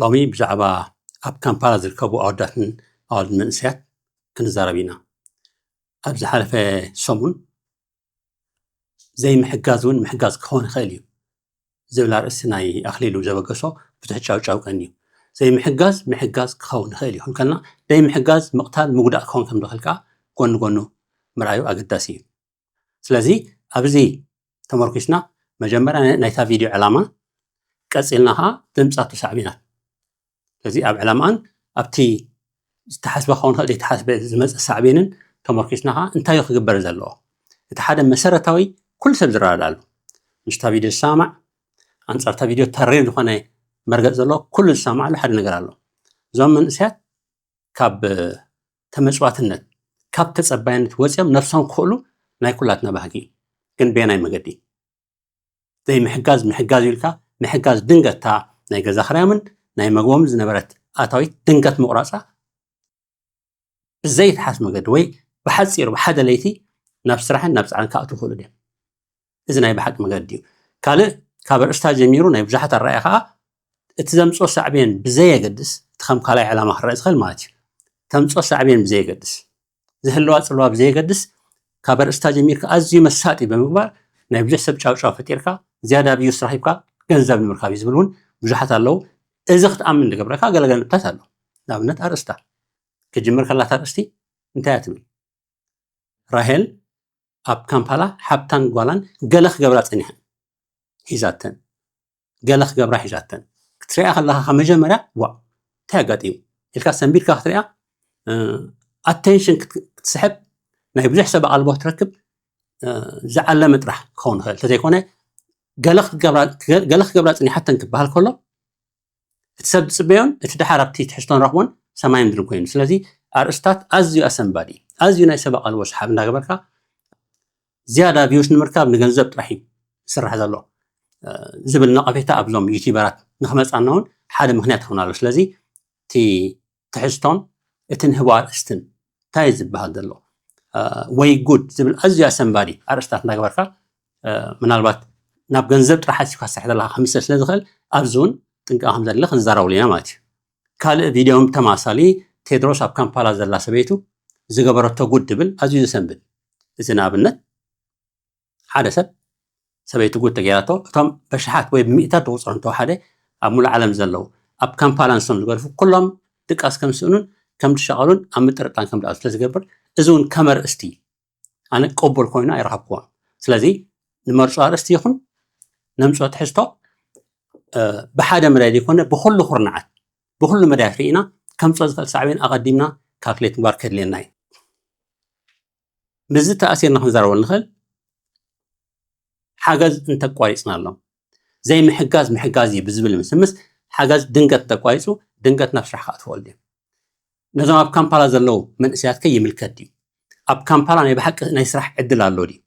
ሎሚ ብዛዕባ ኣብ ካምፓላ ዝርከቡ ኣወዳትን ኣዋልድን መንእሰያት ክንዛረብ ኢና። ኣብ ዝሓለፈ ሰሙን ዘይምሕጋዝ እውን ምሕጋዝ ክኸውን ይኽእል እዩ ዝብል ኣርእስቲ ናይ ኣኽሊሉ ዘበገሶ ብዙሕ ጫውጫው ቀኒ እዩ። ዘይምሕጋዝ ምሕጋዝ ክኸውን ይኽእል እዩ ክንከልና ዘይምሕጋዝ ምቕታል ምጉዳእ ክኸውን ከም ዝኽእል ከዓ ጎኒ ጎኑ ምርኣዩ ኣገዳሲ እዩ። ስለዚ ኣብዚ ተመርኪስና መጀመርያ ናይታ ቪድዮ ዕላማ ቀፂልና ከዓ ብምፃቱ ሳዕቤናት ስለዚ ኣብ ዕላማን ኣብቲ ዝተሓስበ ክኸውን ክእል ዘይተሓስበ ዝመፀ ሳዕቤንን ተመርኪስና ከዓ እንታይ ክግበር ዘለዎ እቲ ሓደ መሰረታዊ ኩሉ ሰብ ዝረዳዳሉ ምስታ ቪድዮ ዝሰማማዕ ኣንፃርታ ቪድዮ ተሪር ዝኾነ መርገፅ ዘለዎ ኩሉ ዝሰማማዕሉ ሓደ ነገር ኣሎ። እዞም መንእሰያት ካብ ተመፅዋትነት ካብ ተፀባይነት ወፂኦም ነብሶም ክኽእሉ ናይ ኩላትና ባህጊ እዩ። ግን በየናይ መገዲ ዘይምሕጋዝ ምሕጋዝ ኢልካ ምሕጋዝ ድንገታ ናይ ገዛ ክራዮምን ናይ መግቦም ዝነበረት ኣታዊት ድንገት ምቑራፃ ብዘይተሓስ መገዲ ወይ ብሓፂሩ ብሓደ ለይቲ ናብ ስራሕን ናብ ፃዕርን ክኣትዉ ክእሉ ድዮም? እዚ ናይ ብሓቂ መገዲ እዩ። ካልእ ካብ ኣርእስታ ጀሚሩ ናይ ብዙሓት ኣረኣያ ከዓ እቲ ዘምፅኦ ሳዕቤን ብዘየገድስ እቲ ከም ካልኣይ ዕላማ ክረአ ዝኽእል ማለት እዩ። ተምፅኦ ሳዕቤን ብዘየገድስ ዝህልዋ ፅልዋ ብዘየገድስ ካብ ኣርእስታ ጀሚርካ ኣዝዩ መሳጢ ብምግባር ናይ ብዙሕ ሰብ ጫውጫው ፈጢርካ ዝያዳ ቪዩስ ረኺብካ ገንዘብ ንምርካብ እዩ ዝብል እውን ብዙሓት ኣለዉ። እዚ ክትኣምን ዝገብረካ ገለገለ ነጥብታት ኣሎ። ንኣብነት ኣርእስታ ክጅምር ከላታ ኣርእስቲ እንታይ እያ ትብል? ራሄል ኣብ ካምፓላ ሓብታን ጓላን ገለ ክገብራ ፀኒሐን ሒዛተን ገለ ክገብራ ሒዛተን ክትሪኣ ከለካ ካብ መጀመርያ ዋ እንታይ ኣጋጢሙ ኢልካ ሰንቢድካ ክትሪኣ ኣቴንሽን ክትስሕብ ናይ ብዙሕ ሰብ ኣቓልቦ ክትረክብ ዝዓለመ ጥራሕ ክኸውን ይኽእል እንተዘይኮነ ገለ ክገብራ ፀኒሓተን ክበሃል ከሎ እቲ ሰብ ዝፅበዮን እቲ ደሓር ኣብቲ ትሕዝቶን ረኽቦን ሰማይ ምድርን ኮይኑ ስለዚ ኣርእስታት ኣዝዩ ኣሰንባዲ ኣዝዩ ናይ ሰብ ኣቓልቦ ሰሓብ እንዳገበርካ ዝያዳ ቪውስ ንምርካብ ንገንዘብ ጥራሕ እዩ ዝስራሕ ዘሎ ዝብል ነቐፌታ ኣብዞም ዩቲበራት ንክመፃና እውን ሓደ ምክንያት ይኸውን ኣሎ። ስለዚ እቲ ትሕዝቶን እቲ ንህቦ ኣርእስትን እንታይ ዝበሃል ዘሎ ወይ ጉድ ዝብል ኣዝዩ ኣሰንባዲ ኣርእስታት እንዳገበርካ ምናልባት ናብ ገንዘብ ጥራሕ ኣሲብካ ዝሰርሕ ዘለካ ክምስል ስለ ዝኽእል ኣብዚ እውን ጥንቃ ከም ዘድሊ ክንዛረበሉ ኢና ማለት እዩ። ካልእ ቪድዮ ተማሳሊ ቴድሮስ ኣብ ካምፓላ ዘላ ሰበይቱ ዝገበረቶ ጉድ ድብል ኣዝዩ ዘሰንብድ። እዚ ንኣብነት ሓደ ሰብ ሰበይቱ ጉድ ተገይራቶ እቶም በሽሓት ወይ ብሚእታት ዝቑፀሩ እንተወሓደ ኣብ ሙሉእ ዓለም ዘለዉ ኣብ ካምፓላ ንሶም ዝገደፉ ኩሎም ድቃስ ከም ዝስእኑን ከም ዝሻቐሉን ኣብ ምጥርጣን ከም ዝኣቱ ስለ ዝገብር እዚ እውን ከም ኣርእስቲ ኣነ ቅቡል ኮይኑ ኣይረኸብክዎን። ስለዚ ንመርፆ ኣርእስቲ ይኹን ነምፅኦ ትሕዝቶ ብሓደ መዳይ ዘይኮነ ብኩሉ ኩርናዓት ብኩሉ መዳያት ርኢና ከምፅኦ ዝኽእል ሳዕቤን ኣቐዲምና ካልኩሌት ምግባር ከድልየና እዩ። ምስዚ ተኣሲርና ክንዛረበሉ ንኽእል ሓገዝ እንተቋሪፅናሎም ዘይምሕጋዝ ምሕጋዝ እዩ ብዝብል ምስምስ ሓገዝ ድንገት እንተቋሪፁ ድንገት ናብ ስራሕ ክኣትወሉ ድዮም? ነዞም ኣብ ካምፓላ ዘለዉ መንእሰያት ከ ይምልከት ድዩ? ኣብ ካምፓላ ናይ ብሓቂ ናይ ስራሕ ዕድል ኣሎ ድዩ?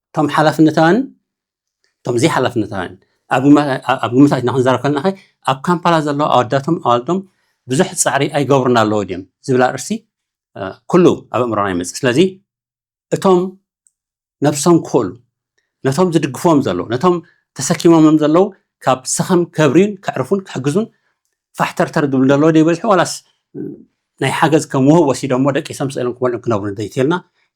እቶም ሓላፍነታውያን እቶም ዘይሓላፍነታውያን ኣብ ግምት ኣትና ክንዛረብ ከለና ኣብ ካምፓላ ዘለዉ ኣወዳቶም ኣዋልዶም ብዙሕ ፃዕሪ ኣይገብሩን ኣለዉ ድዮም ዝብል ኣርእስቲ ኩሉ ኣብ ኣእምሮና ይመፅእ። ስለዚ እቶም ነብሶም ክኽእሉ ነቶም ዝድግፎም ዘለዉ ነቶም ተሰኪሞሞም ዘለዉ ካብ ሰኸም ከብርዩን ከዕርፉን ክሕግዙን ፋሕተርተር ዝብል ዘለዉ ዶ ይበዝሑ ዋላስ ናይ ሓገዝ ከም ውህብ ወሲዶሞ ደቂሶም ስእሎም ክበልዑ ክነብሩ ዘይትልና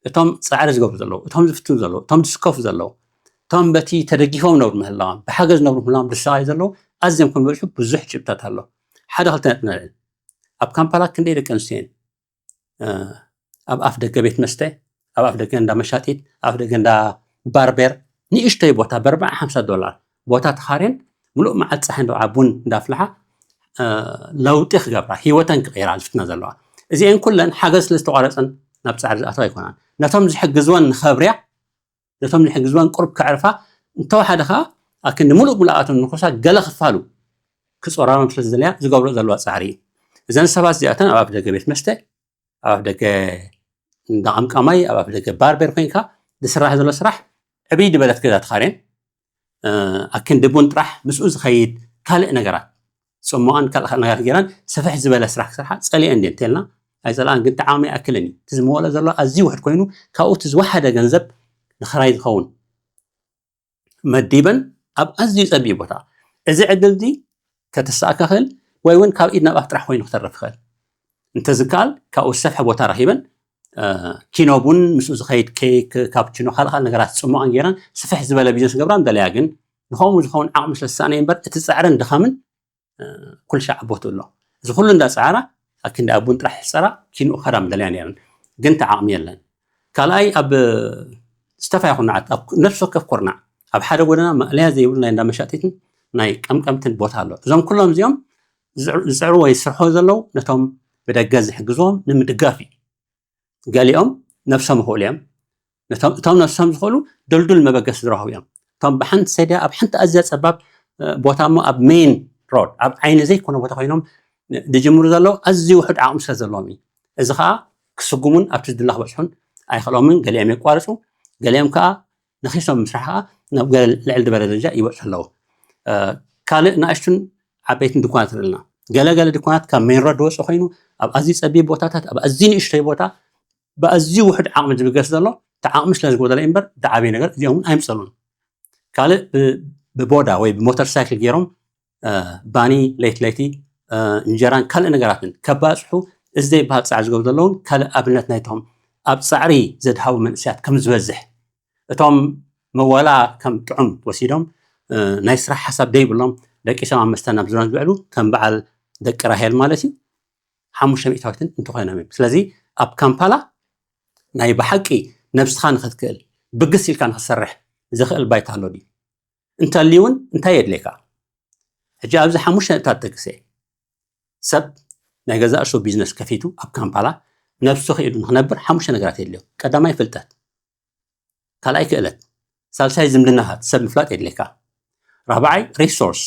እቶም ፃዕሪ ዝገብሩ ዘለዉ እቶም ዝፍትኑ ዘለዉ እቶም ዝስከፉ ዘለዉ እቶም በቲ ተደጊፎም ነብሩ ምህላዎም ብሓገዝ ነብሩ ምህላዎም ዝሰቃዩ ዘለዉ ኣዝዮም ከም ዝበዝሑ ብዙሕ ጭብጥታት ኣሎ። ሓደ ክልተ ነጥቢ ነልዕል። ኣብ ካምፓላ ክንደይ ደቂ ኣንስትዮ እየን ኣብ ኣፍ ደገ ቤት መስተ ኣብ ኣፍ ደገ እንዳ መሻጢት ኣብ ደገ እንዳ ባርቤር ንእሽተይ ቦታ በርባዓ ሓምሳ ዶላር ቦታ ተኻርየን ምሉእ መዓልቲ ፀሓይ እንዳውዓ ቡን እንዳፍልሓ ለውጢ ክገብራ ህይወተን ክቕይራ ዝፍትና ዘለዋ እዚአን ኩለን ሓገዝ ስለ ዝተቋረፀን ናብ ፃዕሪ ዝኣተዋ ኣይኮናን። ነቶም ዝሕግዝወን ንኸብርያ ነቶም ዝሕግዝወን ቁርብ ከዕርፋ እንተወሓደ ከዓ ኣክንዲ ሙሉእ ሙሉኣቶም ንኮሳ ገለ ክፋሉ ክፀራሮም ስለ ዝደለያ ዝገብሮ ዘለዋ ፃዕሪ እዩ። እዘን ሰባት እዚኣተን ኣብ ኣፍ ደገ ቤት መስተ ኣብ ኣፍ ደገ እንዳ ቀምቃማይ ኣብ ኣፍ ደገ ባርቤር ኮይንካ ዝስራሕ ዘሎ ስራሕ ዕብይ ዝበለት ገዛ ተኻርየን ኣክንዲ ቡን ጥራሕ ምስኡ ዝኸይድ ካልእ ነገራት ፅሞኣን ካልእ ካልእ ነገራት ገይረን ስፍሕ ዝበለ ስራሕ ክሰርሓ ፀሊአን ድየን እንተልና ኣይፀልኣን ግን ጣዕሚ ኣይኣክልን እዩ እቲ ዝመወለ ዘሎ ኣዝዩ ውሕድ ኮይኑ ካብኡ እቲ ዝወሓደ ገንዘብ ንኽራይ ዝኸውን መዲበን ኣብ ኣዝዩ ፀቢብ ቦታ እዚ ዕድል እዚ ከተሳእካ ክእል፣ ወይ እውን ካብ ኢድ ናብ ኣፍ ጥራሕ ኮይኑ ክተርፍ ይኽእል። እንተዝከኣል ካብኡ ዝሰፍሐ ቦታ ረኺበን ኪኖ ቡን፣ ምስኡ ዝኸይድ ኬክ፣ ካፕቺኖ፣ ካልእ ካልእ ነገራት ጽሙቐን ገይረን ስፍሕ ዝበለ ቢዝነስ ገብራ ምደለያ። ግን ንኸምኡ ዝኸውን ዓቕሚ ስለ ዝሰኣነ እምበር እቲ ጸዕርን ድኻምን ኩልሻዕ ኣቦቱ ኣሎ። እዚ ኩሉ እንዳጸዓራ ኣክንዲ ኣቡን ጥራሕ ሕጸራ ኪንኡ ከዳ ምደለያ ነይረን። ግን ተዓቕሚ የለን። ካልኣይ ኣብ ዝተፋ ይኹን ንዓት ኣብ ነፍሲ ወከፍ ኮርናዕ ኣብ ሓደ ጎደና ማእለያ ዘይብሉ ናይ እንዳመሻጢትን ናይ ቀምቀምትን ቦታ ኣሎ። እዞም ኩሎም እዚኦም ዝጽዕሩ ወይ ዝስርሑ ዘለዉ ነቶም ብደገ ዝሕግዝዎም ንምድጋፍ እዩ። ገሊኦም ነብሶም ይኽእሉ እዮም። ነቶም እቶም ነብሶም ዝኽእሉ ድልዱል መበገሲ ዝረኽቡ እዮም። እቶም ብሓንቲ ሰድያ ኣብ ሓንቲ ኣዝያ ጸባብ ቦታ እሞ ኣብ ሜን ሮድ ኣብ ዓይኒ ዘይኮነ ቦታ ኮይኖም ዝጅምሩ ዘለዉ ኣዝዩ ውሑድ ዓቕሚ ስለ ዘለዎም እዩ። እዚ ከዓ ክስጉሙን ኣብቲ ዝድላ ክበጽሑን ኣይኽእሎምን። ገሊኦም የቋርጹ፣ ገሊኦም ከዓ ነኺሶም ምስራሕ ከዓ ናብ ገለ ልዕል ዝበለ ደረጃ ይበጽሑ ኣለዉ። ካልእ ንኣሽቱን ዓበይትን ድኳናት ንርኢ ኣለና። ገለ ገለ ድኳናት ካብ ሜን ሮድ ዝወፅእ ኮይኑ ኣብ ኣዝዩ ፀቢብ ቦታታት ኣብ ኣዝዩ ንእሽተይ ቦታ ብኣዝዩ ውሑድ ዓቕሚ ዝብገስ ዘሎ እቲ ዓቕሚ ስለ ዝጎደለ እምበር ዝዓበየ ነገር እዚኦም እውን ኣይምፀሉን። ካልእ ብቦዳ ወይ ብሞተር ሳይክል ገይሮም ባኒ ለይቲ ለይቲ እንጀራን ካልእ ነገራትን ከባፅሑ እዚ ዘይበሃል ፃዕ ዝገብሩ ዘለውን ካልእ ኣብነት ናይቶም ኣብ ፃዕሪ ዘድሃቡ መንእሰያት ከም ዝበዝሕ እቶም መዋላ ከም ጥዑም ወሲዶም ናይ ስራሕ ሓሳብ ደይብሎም ደቂሶም ኣብ መስተን ኣብ ዝሮን ዝውዕሉ ከም በዓል ደቂ ራሄል ማለት እዩ ሓሙሽተ ሚእታዊትን እንተኾይኖም እዮም። ስለዚ ኣብ ካምፓላ ናይ ብሓቂ ነብስኻ ንኽትክእል ብግስ ኢልካ ንኽትሰርሕ ዝኽእል ባይታ ኣሎ ድዩ? እንተልዩ እውን እንታይ የድልየካ? ሕጂ ኣብዚ ሓሙሽተ ነጥብታት ጠቅሰ ሰብ ናይ ገዛእ ርእሱ ቢዝነስ ከፊቱ ኣብ ካምፓላ ነብሱ ክኢሉ ንኽነብር ሓሙሽተ ነገራት የድልዮ። ቀዳማይ ፍልጠት፣ ካልኣይ ክእለት፣ ሳልሳይ ዝምድናታት ሰብ ምፍላጥ የድልየካ። ራብዓይ ሪሶርስ፣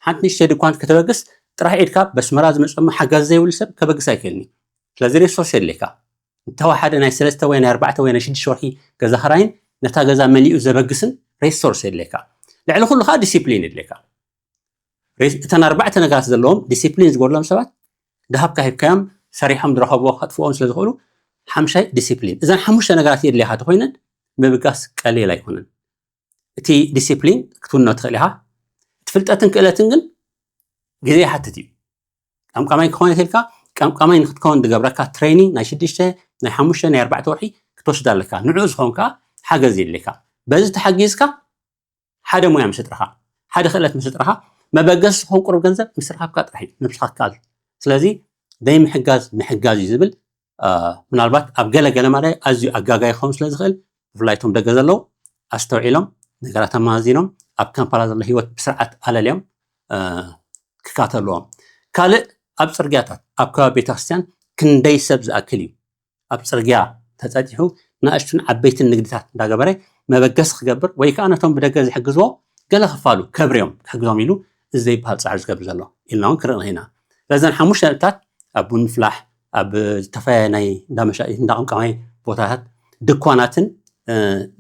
ሓንቲ ንእሽተይ ድኳን ከተበግስ ጥራሕ ኢድካ በስመራ ዝመፀሞ ሓጋዚ ዘይብሉ ሰብ ከበግስ ኣይክእልኒ። ስለዚ ሪሶርስ የድልየካ። እንተወሓደ ናይ ሰለስተ ወይ ናይ ኣርባዕተ ወይ ናይ ሽዱሽተ ወርሒ ገዛ ክራይን ነታ ገዛ መሊኡ ዘበግስን ሪሶርስ የድልየካ። ልዕሊ ኩሉ ከዓ ዲሲፕሊን የድልየካ። እተን ኣርባዕተ ነገራት ዘለዎም ዲሲፕሊን ዝጎድሎም ሰባት ድሃብካ ሂብካዮም ሰሪሖም ዝረኸብዎ ከጥፍኦም ስለ ዝኽእሉ ሓምሻይ ዲሲፕሊን። እዘን ሓሙሽተ ነገራት የድልያኻ ተኮይነን ምብጋስ ቀሊል ኣይኮነን። እቲ ዲሲፕሊን ክትውኖ ትኽእል ኢኻ። እቲ ፍልጠትን ክእለትን ግን ግዜ ይሓትት እዩ። ቀምቃማይ ክኾን ይኽእልካ። ቀምቃማይ ንክትከውን ዝገብረካ ትሬኒንግ ናይ ሽዱሽተ ናይ ሓሙሽተ ናይ ኣርባዕተ ወርሒ ክትወስድ ኣለካ። ንዕኡ ዝኸውን ከዓ ሓገዝ የድልየካ። በዚ ተሓጊዝካ ሓደ ሞያ ምስ ጥረኻ ሓደ ክእለት ምስ ጥረኻ መበገሲ ዝኾን ቁሩብ ገንዘብ ምስ ረኸብካ ጥራሕ እዩ ነብስኻ ክከኣል። ስለዚ ደይ ምሕጋዝ ምሕጋዝ እዩ ዝብል ምናልባት ኣብ ገለ ገለ ማዳይ ኣዝዩ ኣጋጋይ ክኸውን ስለ ዝኽእል ብፍላይ እቶም ደገ ዘለዉ ኣስተውዒሎም ነገራት ኣመዛዚኖም ኣብ ካምፓላ ዘሎ ህይወት ብስርዓት ኣለልዮም ክካተልዎም። ካልእ ኣብ ፅርግያታት ኣብ ከባቢ ቤተክርስትያን ክንደይ ሰብ ዝኣክል እዩ ኣብ ፅርግያ ተፀጢሑ ንኣሽቱን ዓበይትን ንግድታት እንዳገበረ መበገሲ ክገብር ወይ ከዓ ነቶም ብደገ ዝሕግዝዎ ገለ ክፋሉ ከብርዮም ክሕግዞም ኢሉ እዚ ዘይበሃል ፃዕሪ ዝገብር ዘሎ ኢልና እውን ክርኢ ኢና። ስለዘን ሓሙሽተ ነጥብታት ኣብ ቡን ምፍላሕ ኣብ ዝተፈላለየ ናይ እንዳመሻጢት እንዳቀምቃማይ ቦታታት ድኳናትን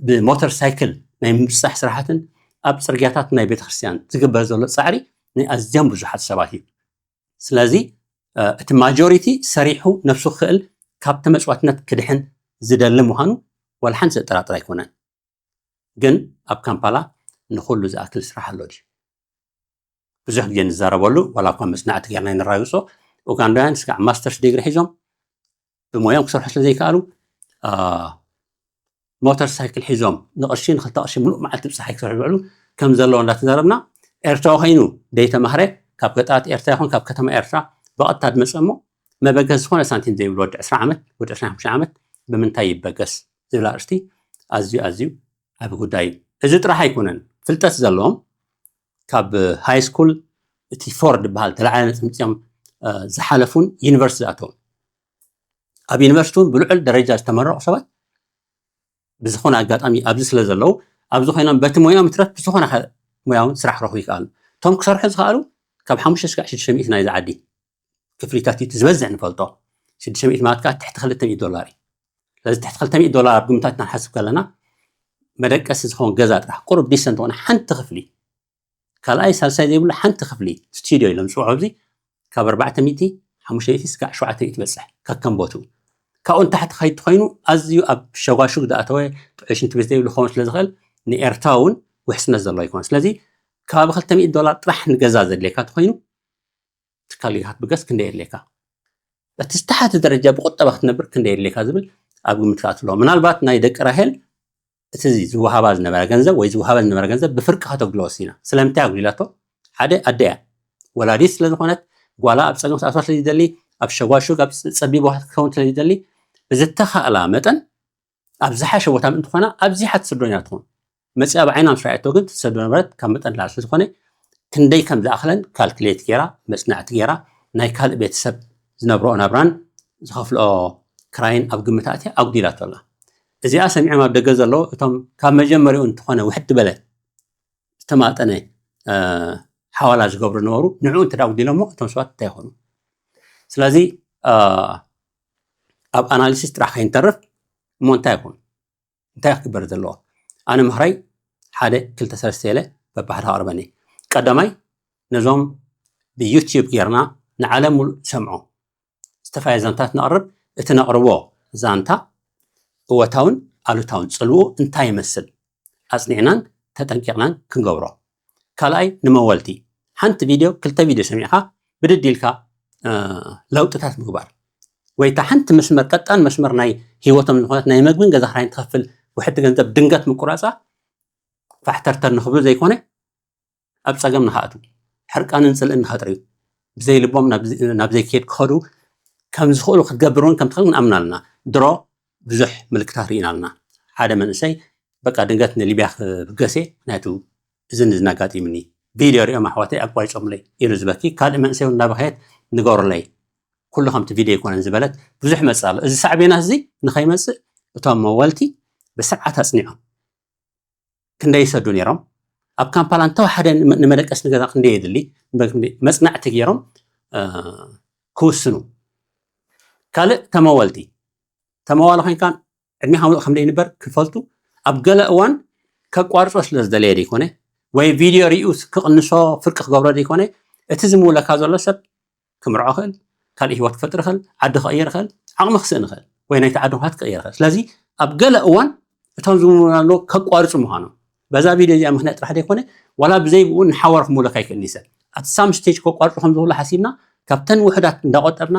ብሞተር ሳይክል ናይ ምብፃሕ ስራሕትን ኣብ ፅርግያታት ናይ ቤተክርስትያን ዝግበር ዘሎ ፃዕሪ ናይ ኣዝዮም ብዙሓት ሰባት እዩ። ስለዚ እቲ ማጆሪቲ ሰሪሑ ነብሱ ክኽእል ካብ ተመፅዋትነት ክድሕን ዝደሊ ምዃኑ ዋላ ሓንቲ ዘጠራጥር ኣይኮነን። ግን ኣብ ካምፓላ ንኹሉ ዝኣክል ስራሕ ኣሎ ድዩ? ብዙሕ ግዜ ንዛረበሉ ዋላ እኳ መፅናዕቲ ጌርና ነራግፆ ኡጋንዳውያን ስጋዕ ማስተርስ ዲግሪ ሒዞም ብሞዮም ክሰርሑ ስለ ዘይከኣሉ ሞተር ሳይክል ሒዞም ንቕርሺ ንክልተ ቅርሺ ምሉእ መዓልቲ ብፀሓይ ክሰርሑ ዝውዕሉ ከም ዘለዉ እንዳተዛረብና ኤርትራዊ ኮይኑ ደይተማህረ ካብ ገጠራት ኤርትራ ይኹን ካብ ከተማ ኤርትራ ብቐጥታ ዝመፀ እሞ መበገስ ዝኾነ ሳንቲም ዘይብሉ ወዲ ዕስራ ዓመት ወዲ ዕስራን ሓሙሽተን ዓመት ብምንታይ ይበገስ ዝብል ኣርእስቲ ኣዝዩ ኣዝዩ ዓቢ ጉዳይ እዩ። እዚ ጥራሕ ኣይኮነን ፍልጠት ዘለዎም ካብ ሃይ ስኩል እቲ ፎር ዝበሃል ተላዓለ ነጥቢ ምፅኦም ዝሓለፉን ዩኒቨርሲቲ ዝኣተውን ኣብ ዩኒቨርሲቲ እውን ብልዑል ደረጃ ዝተመረቑ ሰባት ብዝኾነ ኣጋጣሚ ኣብዚ ስለ ዘለዉ ኣብዚ ኮይኖም በቲ ሞያኦም ይትረፍ ብዝኾነ ሞያ እውን ስራሕ ክረኽቡ ይከኣሉ። እቶም ክሰርሑ ዝኸኣሉ ካብ ሓሙሽተ ክሳዕ ሽዱሽተ ሚእቲ ናይዚ ዓዲ ክፍሊታት እዩ ዝበዝሕ ንፈልጦ። ሽዱሽተ ሚእቲ ማለት ከዓ ትሕቲ ክልተ ሚእቲ ዶላር እዩ። ስለዚ ትሕቲ ክልተ ሚእቲ ዶላር ኣብ ግምታት ክንሓስብ ከለና መደቀሲ ዝኸውን ገዛ ጥራሕ ቁሩብ ዲሰንት ዝኾነ ሓንቲ ክፍሊ ካልኣይ ሳልሳይ ዘይብሉ ሓንቲ ክፍሊ ስቱድዮ ኢሎም ዝፅውዖ ኣብዚ ካብ ኣርባዕተ ሚእቲ ሓሙሽተ ሚእቲ ስጋዕ ሸውዓተ ሚእቲ ይበፅሕ ከከም ቦትኡ። ካብኡ ንታሕቲ ከይድ ተኮይኑ ኣዝዩ ኣብ ሸጓሹግ ዝኣተወ ጥዑይ ሽንቲ ቤት ዘይብሉ ክኸውን ስለ ዝኽእል ንኤርትራ እውን ውሕስነት ዘለዎ ኣይኮነ። ስለዚ ከባቢ ክልተ ሚእቲ ዶላር ጥራሕ ንገዛ ዘድልየካ ተኮይኑ ትካል ጌርካ ክትብገስ ክንደይ የድልየካ፣ በቲ ዝተሓተ ደረጃ ብቁጠባ ክትነብር ክንደይ የድልየካ ዝብል ኣብ ግምት ክኣትሎ። ምናልባት ናይ ደቂ ራሄል እቲ ዝወሃባ ዝነበረ ገንዘብ ወይ ዝወሃበ ዝነበረ ገንዘብ ብፍርቂ ከተጉድሎ ወሲና። ስለምንታይ ኣጉዲላቶ? ሓደ ኣደ እያ፣ ወላዲት ስለ ዝኾነት፣ ጓላ ኣብ ጸገም ክትኣትዋ ስለ ዝደሊ፣ ኣብ ሸጓሹግ ኣብ ጸቢብ ቦታ ክትከውን ስለ ዝደሊ፣ ብዝተኻእላ መጠን ኣብ ዝሓሸ ቦታ ምእንቲ ኮይና ኣብዚሓ ትሰዶ ነይራ ትኸውን። መጺኣ ብዓይና ምስ ረኣየቶ ግን ትሰዶ ነበረት፣ ካብ መጠን ላዕሊ ስለ ዝኾነ ክንደይ ከም ዝኣኽለን ካልኩሌት ገይራ፣ መጽናዕቲ ገይራ፣ ናይ ካልእ ቤተሰብ ዝነብርኦ ናብራን ዝኸፍልኦ ክራይን ኣብ ግምት ኣእትያ ኣጉዲላቶ ኣላ። እዚኣ ሰሚዖም ኣብ ደገ ዘለዉ እቶም ካብ መጀመሪኡ እንተኾነ ውሕድ ዝበለ ዝተማጠነ ሓዋላ ዝገብሩ ነበሩ። ንዕኡ እንተ ኣጉዲሎሞ እቶም ሰባት እንታይ ይኾኑ? ስለዚ ኣብ ኣናሊሲስ ጥራሕ ከይንተርፍ እሞ እንታይ ይኾኑ? እንታይ ክግበር ዘለዎ? ኣነ ምኽራይ ሓደ ክልተ ሰለስተ ኢለ በብሓደ ኣቕርበኒ። ቀዳማይ፣ ነዞም ብዩትዩብ ጌርና ንዓለም ሙሉእ ዝሰምዖ ዝተፈላለየ ዛንታት ነቕርብ። እቲ ነቕርቦ ዛንታ እወታውን ኣሉታውን ጽልውኡ እንታይ ይመስል ኣጽኒዕናን ተጠንቂቕናን ክንገብሮ። ካልኣይ፣ ንመወልቲ ሓንቲ ቪድዮ ክልተ ቪድዮ ሰሚዕካ ብድድ ኢልካ ለውጥታት ምግባር፣ ወይ እታ ሓንቲ መስመር፣ ቀጣን መስመር ናይ ህይወቶም ዝኾነት ናይ መግብን ገዛ ክራይን ትኸፍል ውሕድ ገንዘብ ድንገት ምቁራፃ ፋሕተርተር ንኽብሉ ዘይኮነ ኣብ ጸገም ንኽኣትዉ፣ ሕርቃንን ጽልእን ንኸጥርዩ፣ ብዘይ ልቦም ናብ ዘይከይድ ክኸዱ ከም ዝኽእሉ ክትገብር እውን ከም ትኽእል ንኣምን ኣለና። ድሮ ብዙሕ ምልክታት ርኢና ኣለና። ሓደ መንእሰይ በቃ ድንገት ንሊብያ ክብገስ እየ፣ ምክንያቱ እዚ ንዝናጋጢምኒ ቪድዮ ሪኦም ኣሕዋተይ ኣቋሪጾምለይ ኢሉ ዝበኪ፣ ካልእ መንእሰይ እውን እናበኸየት ንገሩለይ፣ ኩሉ ከምቲ ቪድዮ ኣይኮነን ዝበለት ብዙሕ መጽእ ኣሎ። እዚ ሳዕቤናት እዚ ንኸይመጽእ እቶም መወልቲ ብስርዓት ኣጽኒዖም ክንደይ ይሰዱ ነይሮም፣ ኣብ ካምፓላ እንተወሓደ ንመደቀሲ ንገዛ ክንደይ የድሊ፣ መጽናዕቲ ገይሮም ክውስኑ። ካልእ ተመወልቲ፣ ተመዋሊ ኮይንካ ዕድሜኻ ምሉእ ከም ዘይንበር ክፈልጡ ኣብ ገለ እዋን ከቋርጾ ስለ ዝደለየ ደይኮነ፣ ወይ ቪድዮ ሪኡ ክቕንሶ ፍርቂ ክገብሮ ደይኮነ፣ እቲ ዝምውለካ ዘሎ ሰብ ክምርዖ ይኽእል፣ ካልእ ህይወት ክፈጥር ይኽእል፣ ዓዲ ክቕይር ይኽእል፣ ዓቕሚ ክስእን ይኽእል፣ ወይ ናይቲ ዓዲ ኩነታት ክቕየር ይኽእል። ስለዚ ኣብ ገለ እዋን እቶም ዝምውሉና ኣለዉ ከቋርጹ ምዃኖም በዛ ቪድዮ እዚኣ ምኽንያት ጥራሕ ደይኮነ፣ ዋላ ብዘይ ብኡ ንሓዋሩ ክምውለካ ይኽእል እዩ ሰብ። ኣት ሳም ስቴጅ ከቋርጹ ከም ዝኽእሉ ሓሲብና ካብተን ውሑዳት እንዳቆጠብና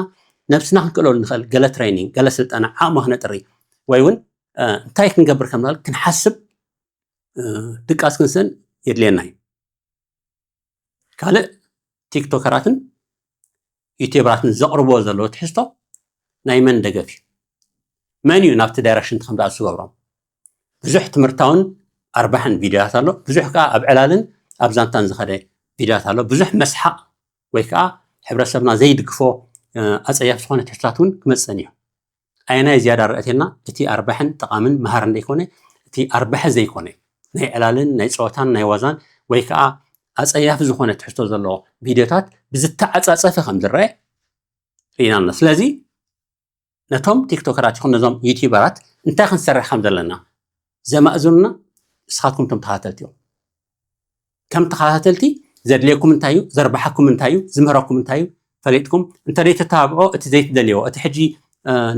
ነብስና ክንክእለሉ ንኽእል ገለ ትሬኒንግ፣ ገለ ስልጠና፣ ዓቕሚ ክነጥሪ ወይ እውን እንታይ ክንገብር ከም ንኽእል ክንሓስብ ድቃስ ክንስእን የድልየና እዩ። ካልእ ቲክቶከራትን ዩቲዩበራትን ዘቕርብዎ ዘለዉ ትሕዝቶ ናይ መን ደገፍ እዩ? መን እዩ ናብቲ ዳይረክሽን ከም ዝኣቱ ዝገብሮም? ብዙሕ ትምህርታውን ኣርባሕን ቪድዮታት ኣሎ። ብዙሕ ከዓ ኣብ ዕላልን ኣብ ዛንታን ዝኸደ ቪድዮታት ኣሎ። ብዙሕ መስሓቕ ወይ ከዓ ሕብረተሰብና ዘይድግፎ ኣፀያፍ ዝኾነ ትሕዝቶታት እውን ክመፅእን እዩ። ኣየናይ ዝያዳ ረእቴና? እቲ ኣርባሕን ጠቓምን መሃርን ዘይኮነ፣ እቲ ኣርባሒ ዘይኮነ ናይ ዕላልን ናይ ፀወታን ናይ ዋዛን ወይ ከዓ ኣፀያፊ ዝኾነ ትሕዝቶ ዘለዎ ቪድዮታት ብዝተዓፃፀፈ ከም ዝረአ ርኢና ኣለና። ስለዚ ነቶም ቲክቶከራት ይኹን ነዞም ዩቲዩበራት እንታይ ክንሰርሕ ከም ዘለና ዘማእዝኑና ንስኻትኩም እቶም ተኸታተልቲ እዮም። ከም ተኸታተልቲ ዘድልየኩም እንታይ እዩ፣ ዘርባሓኩም እንታይ እዩ፣ ዝምህረኩም እንታይ እዩ ፈሊጥኩም እንተደይተተባብዖ እቲ ዘይትደልዮ እቲ ሕጂ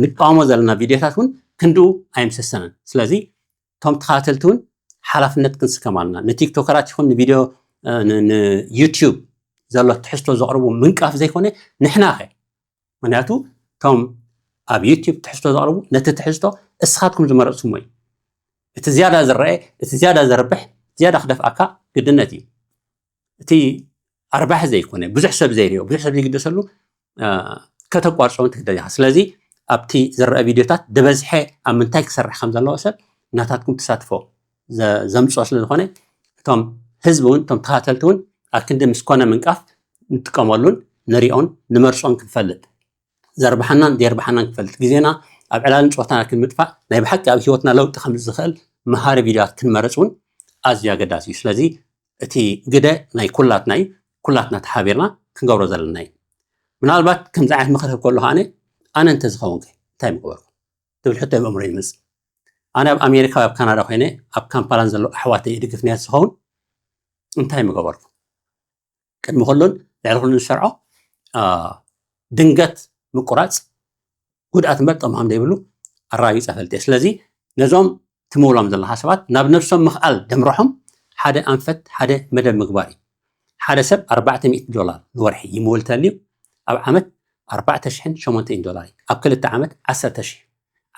ንቃወሞ ዘለና ቪድዮታት እውን ክንድኡ ኣይምሰሰነን። ስለዚ እቶም ተኸታተልቲ እውን ሓላፍነት ክንስከም ኣለና። ንቲክቶከራት ይኹን ንቪድዮ ንዩቲዩብ ዘሎ ትሕዝቶ ዘቕርቡ ምንቃፍ ዘይኮነ ንሕና ኸ ምክንያቱ እቶም ኣብ ዩቲዩብ ትሕዝቶ ዘቕርቡ ነቲ ትሕዝቶ እስኻትኩም ዝመረፅኩሞ እዩ። እቲ ዝያዳ ዝረአ፣ እቲ ዝያዳ ዘርብሕ፣ ዝያዳ ክደፍኣካ ግድነት እዩ። እቲ ኣርባሒ ዘይኮነ፣ ብዙሕ ሰብ ዘይሪኦ፣ ብዙሕ ሰብ ዘይግደሰሉ ከተቋርጾ እውን ትግደድ ኢኻ። ስለዚ ኣብቲ ዝረአ ቪድዮታት ዝበዝሐ ኣብ ምንታይ ክሰርሕ ከም ዘለዎ ሰብ ናታትኩም ተሳትፎ ዘምፅኦ ስለ ዝኾነ እቶም ህዝቢ እውን እቶም ተኸታተልቲ እውን ኣብ ክንዲ ምስ ኮነ ምንቃፍ ንጥቀመሉን ንሪኦን ንመርጾን ክንፈልጥ ዘርብሓናን ዘየርብሓናን ክንፈልጥ ግዜና ኣብ ዕላልን ፆታና ክንምጥፋእ ናይ ብሓቂ ኣብ ህይወትና ለውጢ ከም ዝኽእል መሃሪ ቪድዮታት ክንመርፅ እውን ኣዝዩ ኣገዳሲ እዩ። ስለዚ እቲ ግደ ናይ ኩላትና እዩ። ኩላትና ተሓቢርና ክንገብሮ ዘለና እዩ። ምናልባት ከምዚ ዓይነት ምኽሪ ክህብ ከሎ ኣነ ኣነ እንተዝኸውን እንታይ ምገበርኩ ትብል ሕቶ ኣብ ኣእምሮ ይመፅእ። ኣነ ኣብ ኣሜሪካ ኣብ ካናዳ ኮይነ ኣብ ካምፓላን ዘለዉ ኣሕዋተይ ይድግፍ ነያ ዝኸውን እንታይ ምገበርኩ? ቅድሚ ኩሉን ልዕሊ ኩሉን ዝሰርዖ ድንገት ምቁራፅ ጉድኣት እምበር ጥቕሚ ከም ዘይብሉ ኣረጋጊፀ ፈልጥ እየ። ስለዚ ነዞም ትምውሎም ዘለኻ ሰባት ናብ ነብሶም ምኽኣል ደምርሖም ሓደ ኣንፈት ሓደ መደብ ምግባር እዩ። ሓደ ሰብ ኣርባዕተ ሚእቲ ዶላር ንወርሒ ይምውል ተልዩ ኣብ ዓመት ኣርባዕተ ሽሕን ሸሞንተን ዶላር እዩ። ኣብ ክልተ ዓመት ዓሰርተ ሽሕ።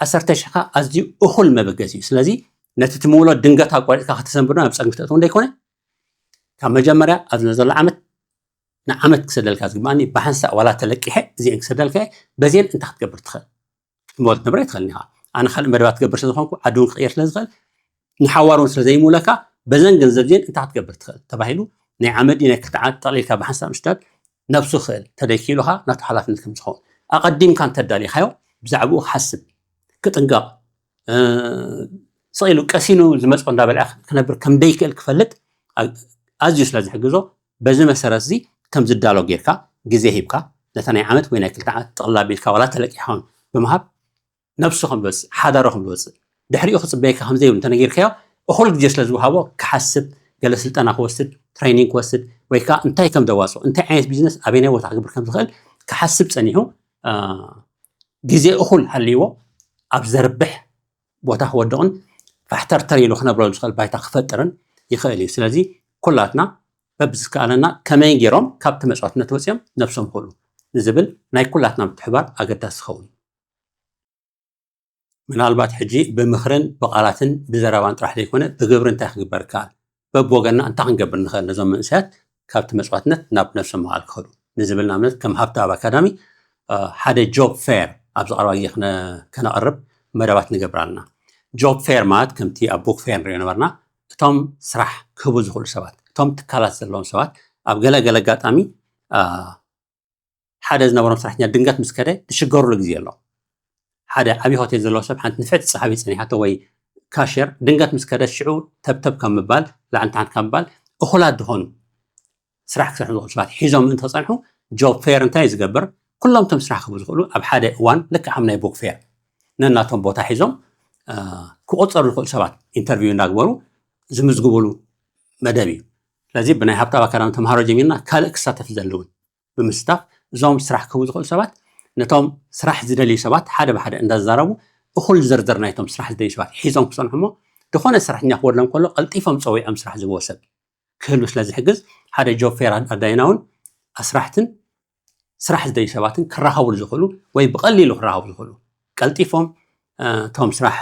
ዓሰርተ ሽሕ ከኣ ኣዝዩ እኹል መበገሲ እዩ። ስለዚ ነቲ ትምውሎ ድንገት ኣቋሪፅካ ከተሰንብዶ ናብ ፀግሚ ተእትዎ እንደይኮነ ካብ መጀመርያ ኣብዚ ዘሎ ዓመት ንዓመት ክሰደልካ ዝግባኣኒ ብሓንሳእ ዋላ ተለቂሐ እዚአን ክሰደልካ እየ፣ በዚአን እንታይ ክትገብር ትኽእል ክትመልስ ትነብረ ይትኽእል ኢኻ። ኣነ ካልእ መደባት ትገብር ስለዝኾንኩ ዓዲ እውን ክቕየር ስለዝኽእል ንሓዋር እውን ስለዘይምውለካ በዘን ገንዘብ ዚአን እንታይ ክትገብር ትኽእል ተባሂሉ ናይ ዓመት ናይ ክልተ ዓመት ጠቕሊልካ ብሓንሳእ ምስዳድ ነብሱ ክእል ተደይኪሉኻ ናቱ ሓላፍነት ከም ዝኸውን ኣቐዲምካ እንተዳሊኻዮ ብዛዕባኡ ክሓስብ ክጥንቀቕ ስቕ ኢሉ ቀሲኑ ዝመፅኦ እንዳበልዐ ክነብር ከም ደይክእል ክፈልጥ ኣዝዩ ስለ ዝሕግዞ በዚ መሰረት እዚ ከም ዝዳሎ ጌርካ ግዜ ሂብካ ነታ ናይ ዓመት ወይ ናይ ክልተ ዓመት ጥቕላብ ኢልካ ዋላ ተለቂሖም ብምሃብ ነብሱ ከም ዝወፅእ ሓዳሩ ከም ዝወፅእ ድሕሪኡ ክፅበየካ ከም ዘይብሉ እንተነጊርካዮ እኹል ግዜ ስለ ዝወሃቦ ክሓስብ ገለ ስልጠና ክወስድ ትሬኒንግ ክወስድ ወይ ከዓ እንታይ ከም ዘዋፅኦ እንታይ ዓይነት ቢዝነስ ኣበይናይ ቦታ ክግብር ከም ዝኽእል ክሓስብ ፀኒሑ ግዜ እኹል ሃልይዎ ኣብ ዘርብሕ ቦታ ክወድቕን ፋሕተርተር ኢሉ ክነብረሉ ዝኽእል ባይታ ክፈጥርን ይኽእል እዩ። ስለዚ ኩላትና በብዝከኣለና ከመይ ገይሮም ካብቲ መፅዋትነት ወፂኦም ነብሶም ክእሉ ንዝብል ናይ ኩላትና ምትሕባር ኣገዳሲ ዝኸውን እዩ። ምናልባት ሕጂ ብምኽርን ብቓላትን ብዘረባን ጥራሕ ዘይኮነ ብግብሪ እንታይ ክግበር ይከኣል በብወገንና እንታይ ክንገብር ንኽእል ነዞም መንእሰያት ካብቲ መፅዋትነት ናብ ነብሶም ምቕኣል ክኸዱ ንዝብል ንኣብነት ከም ሃብተኣብ ኣካዳሚ ሓደ ጆብ ፌር ኣብ ዝቐረባ ግዜ ከነቕርብ መደባት ንገብር ኣለና። ጆብ ፌር ማለት ከምቲ ኣብ ቡክ ፌር ንሪኦ ነበርና እቶም ስራሕ ክህቡ ዝኽእሉ ሰባት እቶም ትካላት ዘለዎም ሰባት ኣብ ገለ ገለ ኣጋጣሚ ሓደ ዝነበሮም ስራሕተኛ ድንገት ምስ ከደ ዝሽገሩሉ ግዜ ኣሎ። ሓደ ዓብዪ ሆቴል ዘለዎ ሰብ ሓንቲ ንፍዕቲ ፀሓፊ ፀኒሓቶ ወይ ካሽየር ድንገት ምስ ከደ ሽዑ ተብተብ ካብ ምባል ላዕሊ ታሕቲ ካብ ምባል እኹላት ዝኾኑ ስራሕ ክሰርሑ ዝኽእሉ ሰባት ሒዞም ምእንቲ ክፀንሑ ጆብ ፌር እንታይ እዩ ዝገብር? ኩሎም እቶም ስራሕ ክህቡ ዝኽእሉ ኣብ ሓደ እዋን ልክዕ ከም ናይ ቡክ ፌር ነናቶም ቦታ ሒዞም ክቆፀሩ ዝኽእሉ ሰባት ኢንተርቪው እንዳግበሩ ዝምዝግቡሉ መደብ እዩ። ስለዚ ብናይ ሃብታብ ኣካዳሚ ተምሃሮ ጀሚርና ካልእ ክሳተፍ ዘለውን ብምስታፍ እዞም ስራሕ ክህቡ ዝኽእሉ ሰባት ነቶም ስራሕ ዝደልዩ ሰባት ሓደ ብሓደ እንዳዛረቡ እኹል ዝርዝር ናይቶም ስራሕ ዝደልዩ ሰባት ሒዞም ክፀንሑ እሞ ዝኾነ ሰራሕተኛ ክወድሎም ከሎ ቀልጢፎም ፀዊዖም ስራሕ ዝህብዎ ሰብ ክህሉ ስለ ዝሕግዝ ሓደ ጆብ ፌር ኣዳይና እውን ኣስራሕትን ስራሕ ዝደልዩ ሰባትን ክራኸብሉ ዝኽእሉ ወይ ብቐሊሉ ክራኸቡ ዝኽእሉ ቀልጢፎም እቶም ስራሕ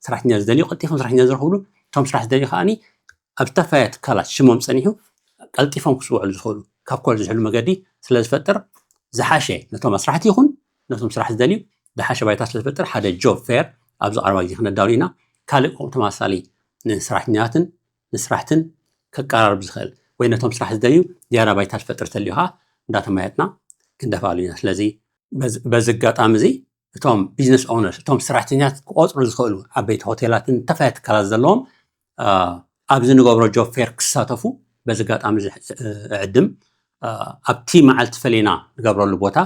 ሰራሕተኛ ዝደልዩ ቀልጢፎም ሰራሕተኛ ዝረኽብሉ እቶም ስራሕ ዝደልዩ ከዓኒ ኣብ ዝተፈላለያ ትካላት ሽሞም ፀኒሑ ቀልጢፎም ክስውዕሉ ዝኽእሉ ካብ ኮል ዝሕሉ መገዲ ስለ ዝፈጥር ዝሓሸ ነቶም ኣስራሕቲ ይኹን ነቶም ስራሕ ዝደልዩ ዝሓሸ ባይታ ስለ ዝፈጥር ሓደ ጆብ ፌር ኣብዚ ቀረባ ግዜ ክነዳሉ ኢና። ካልእ ከምኡ ተመሳሳሊ ንሰራሕተኛታትን ንስራሕትን ከቀራርብ ዝኽእል ወይ ነቶም ስራሕ ዝደልዩ ዝያዳ ባይታ ዝፈጥር ተልዩ ከዓ እንዳተማየጥና ክንደፋሉ ኢና። ስለዚ በዚ ኣጋጣሚ እዚ እቶም ቢዝነስ ኦነርስ እቶም ሰራሕተኛታት ክቆፅሩ ዝኽእሉ ዓበይቲ ሆቴላትን ዝተፈላለዩ ትካላት ዘለዎም ኣብዚ ንገብሮ ጆብ ፌር ክሳተፉ በዚ ኣጋጣሚ እዚ እዕድም ኣብቲ መዓልቲ ፈሊና ንገብረሉ ቦታ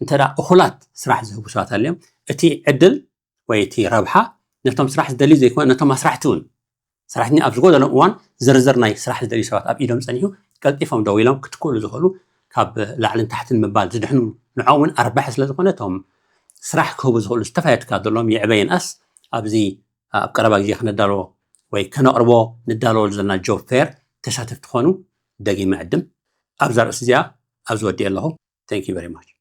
እንተ እኹላት ስራሕ ዝህቡ ሰባት ኣልዮም እቲ ዕድል ወይ እቲ ረብሓ ነቶም ስራሕ ዝደልዩ ዘይኮነ ነቶም ኣስራሕቲ እውን ሰራሕተኛ ኣብ ዝጎደሎም እዋን ዝርዝር ናይ ስራሕ ዝደልዩ ሰባት ኣብ ኢዶም ፀኒሑ ቀልጢፎም ደው ኢሎም ክትክእሉ ዝኽእሉ ካብ ላዕልን ታሕትን ምባል ዝድሕኑ ንዕኦም እውን ኣርባሒ ስለ ዝኾነ እቶም ስራሕ ክህቡ ዝኽእሉ ዝተፈላለዩ ትካላት ዘለዎም ይዕበ ይንኣስ ኣብዚ ኣብ ቀረባ ግዜ ክነዳልዎ ወይ ከነቕርቦ ንዳለወሉ ዘለና ጆብ ፌር ተሳተፍቲ ትኾኑ ደጊመ ዕድም ኣብዛ ርእሲ እዚኣ ኣብዚ ወዲኤ ኣለኹ። Thank you very much.